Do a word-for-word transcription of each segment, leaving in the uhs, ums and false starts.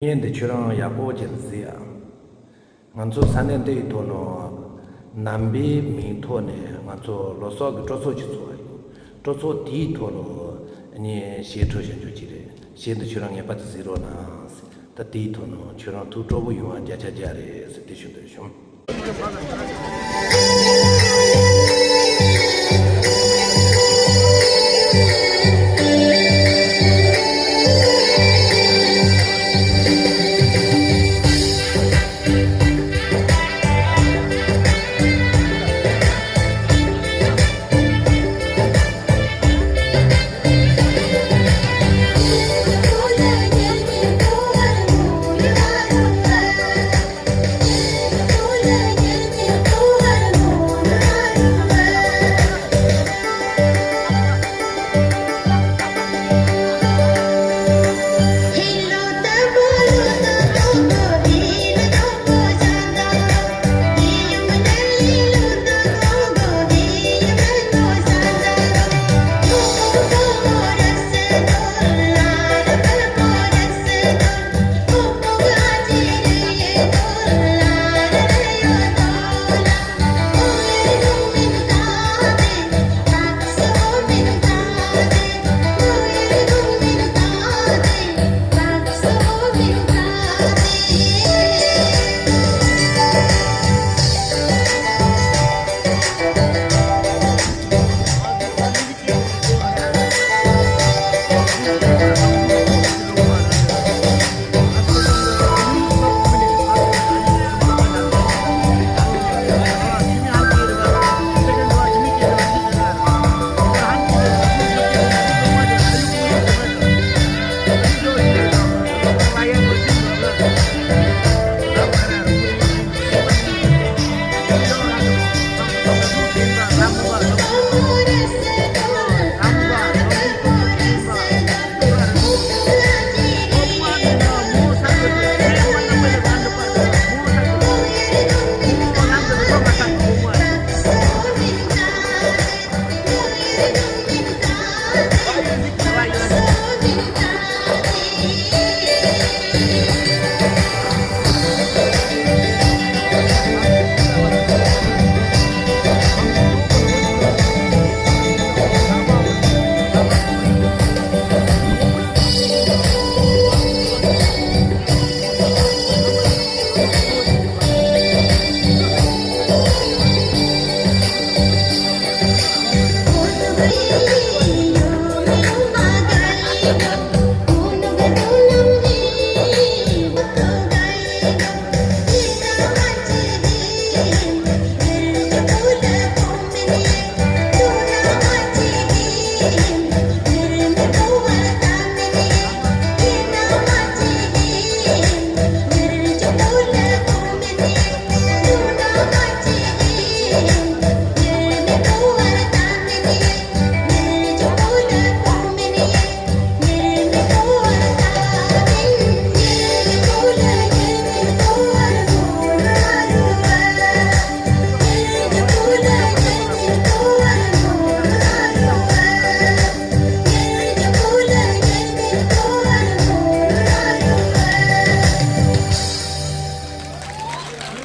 བརྙན་འདི་ཁྱོད་རང་ཡག་པོ་ཅིག་གཟིགས་ཨ། ང་ཚོ་ས་གནས་འདི་ཡི་ཐོག་ནས་ནང་པའི་མིང་ཐོག་ནས་ང་ཚོ་ལོ་གསར་གྱི་སྤྲོ་ཚོགས་ཅིག་ཚོགས་ཡོད། སྤྲོ་ཚོགས་དེའི་ཐོག་ནས་ངས་གཞས་འཁྲབ་བཞག་རྒྱུ་ཅིག་རེད། གཞས་འདི་ཁྱོད་རང་ངེས་པར་དུ་གཟིགས་རོགས་གནང་། ད་དེའི་ཐོག་ནས་ཁྱོད་རང་ཐུགས་སྤྲོ་པོ་ཡོང་བ་བརྒྱ་ཆ་བརྒྱ་རེད་ཟེར་དེ་ཞུ་འདོད་བྱུང་།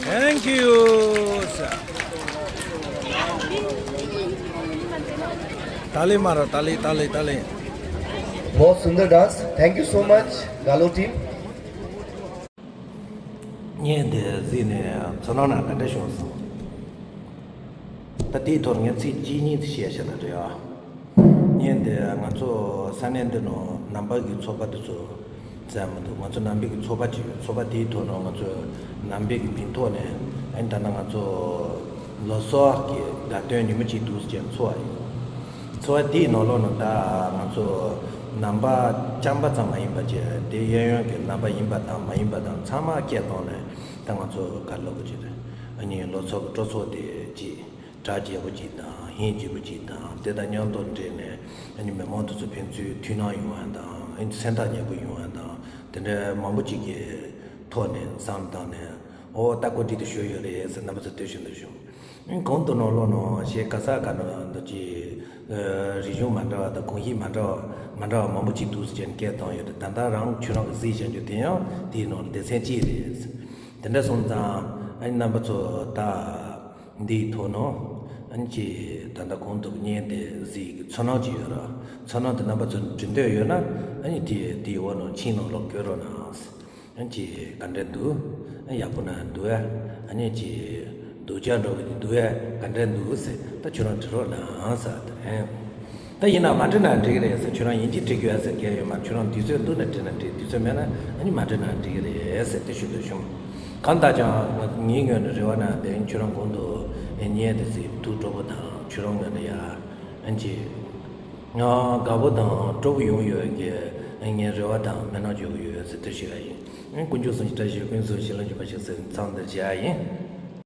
Thank you, sir. ཏཱ་ལི་མ་རོ། ཏཱ་ལི། ཏཱ་ལི། ཏཱ་ལི། बहुत सुंदर dance. Thank you so much, गालो टीम। བརྙན་འདི་གཟིགས་ནས་ཚོར་སྣང་ག་འདྲ་བྱུང་སོང་། ད་དེའི་ཐོག་ངས་ཚིག་གཅིག་གཉིས་བཤད་བཞག་ན་འགྲིག་ཨ། བརྙན་འདི་ང་ཚོ་ས་གནས་འདི་ནང་ནང་པ་གི་ཚོགས་པ་དེ་ཚོ་བཙལ་མི་འདུག་ང་ཚོ་ནང་པའི་གི་ཚོགས་པ་ཅིག་ཡོད། ཚོགས་པ་དེའི་ཐོག་ནས་ང་ཚོས་ནང་པའི་གི་མིང་ཐོག་ནས། ཨ་ནི་ད་ལྟ་ང་ཚོ་ལོ་གསར་གྱི་དགའ་སྟོན་ཉིན་མོ་གཅིག་འདུག་ཟེར་ཚོགས་པ་ཡིན། ཚོགས་པ་དེའི་ནང་ལོགས་ནས་ད་ང་ཚོ་ནང་པ་རྐྱང་པ་ཙམ་མ་ཡིན་པ་བྱས། དེ་གཡས་གཡོན་གྱི་ནང་པ་ཡིན་པ་དང་མ་ཡིན་པ་དང་ཚང་མ་སྐད་བཏང་ནས། ད་ང་ཚོ་ག་རེ་ལབ་དགོས་ཀྱི་རེད། ཨ་ནི་ལོ་གསར་གྱི་སྤྲོ་ཚོགས་དེ་ཅིག་གྲ་རྒྱས་པོ་ཅིག་དང་། ཧིང་རྗེ་པོ་ཅིག་དང་། དེ་དང་མཉམ་དུ་འབྲེལ་ནས་ཨ་ནི་མི་མང་དེ་ཚོ་ཕན་ཚུན་མཐུན་སྣང་ཡོང་བ་དང་། ཨ་ནི་སེམས་ཐག་ཉེ་པོ་ཡོང་བ་དང་། དེ་འདྲ་མང་པོ་ཅིག་གི་ཐོག་ནས་བསམ་བཏང་ནས། འོ་ད་གོ་སྒྲིག་དེ་ཞུས་ཡོད་རེད་ཟེར། རྣམ་པ་ཚོ་ལྟོས་ཤིག་འདུག་ཞུ། གོང་དུ་ནང་ལོགས་ནང་ཞེས་ག་ས་ག་ནང་འདུག་ཅེས། རིག་གཞུང་མ་འདྲ་བ་དང་གོམས་གཤིས་མ་འདྲ་བ་མ་འདྲ་བ་མང་པོ་ཅིག་འདུག་ཟེར་ནས་སྐད་བཏང་ཡོད་རེད། ད་ལྟ་རང་ཁྱོད་རང་གི་གཟིགས་བཞག་རྒྱུ་དེ་ཡང་དེའི་ནང་ལ་སྡེ་ཚན་གཅིག་རེད། དེ་འདྲ་སོང་ཙང་ཨ་ནི་རྣམ་པ་ཚོ་ད་འདིའི་ཐོག་ནང་ཨ་ནི་ཅིག་ད་ལྟ་གོང་དུ་བརྙན་དེ་གཟིགས་ཀྱི་ཚོར་སྣང་ཅིག་ཡོད་ར། ཚོར་སྣང་དེ་རྣམ་པ་ཚོ་འབྲི་འདོད་ཡོད་ན་ཨ་ནི་དེ་དེའི་འོག་ནང་མཆན་ནང་ལོགས་བཀོད་རོགས་གནང་། ཨ་ནི་ཅིག་ག་འདྲ་འདུག་ཨ་ཡག་པོ་ན་འདུག་ཨ། ཨ་ནི་ཅིག་སྡུག་ཅག་འགྲོ་གི་འདུག་ཨ། ག་འདྲ་འདུག་ཟེར་ད་ཁྱོད་རང་འབྲི་རོགས་གནང་ཟེར་དེ་རེད། ད་ཡིན་ན་མ་འབྲི་ན་འགྲིག་གི་རེད་ཟེར། ཁྱོད་རང་ཡིན་གཅིག་འབྲི་དགོས་ཟེར་གལ་ཡོད་མ། ཁྱོད་རང་དུས་ཚོད་འདུག་ན་འབྲི་ན་འགྲིག་དུས་ཚོད་མེད་ན་ཨ་ནི་མ་འབྲི་ན་འགྲིག་གི་རེད་ཟེར་དེ་ཞུ་འདོད་བྱུང་། གང་ལྟར་ཀྱང་ངའི་ངོས་ནས་རེ་བ་ན་དེ་ཁྱོད་རང་གོང་དུ་བརྙན་དེ་གཟིགས་ཐུགས་སྤྲོ་པོ་དང་ཁྱོད་རང་ངོས་ནས་ཡ་ཨ་ནི་ཅིག་དགའ་པོ་དང་སྤྲོ་པོ་ཡོང་ཡོད་ཀྱི་ངའི་རེ་བ་དང་སྨོན་ལམ་བརྗོད་ཀྱི་ཡོད་ཟེར་དེ་ཞུ་ཡ་ཡིན། དཀོན་མཆོག་གསུམ་གྱི་བཀྲ་ཤིས་ཀུན་སྩལ་ཞིང་ལམ་འཇུག་པ་ཞིག་ཟེར་མཚམས་འདིར་བཞག་ཡིན།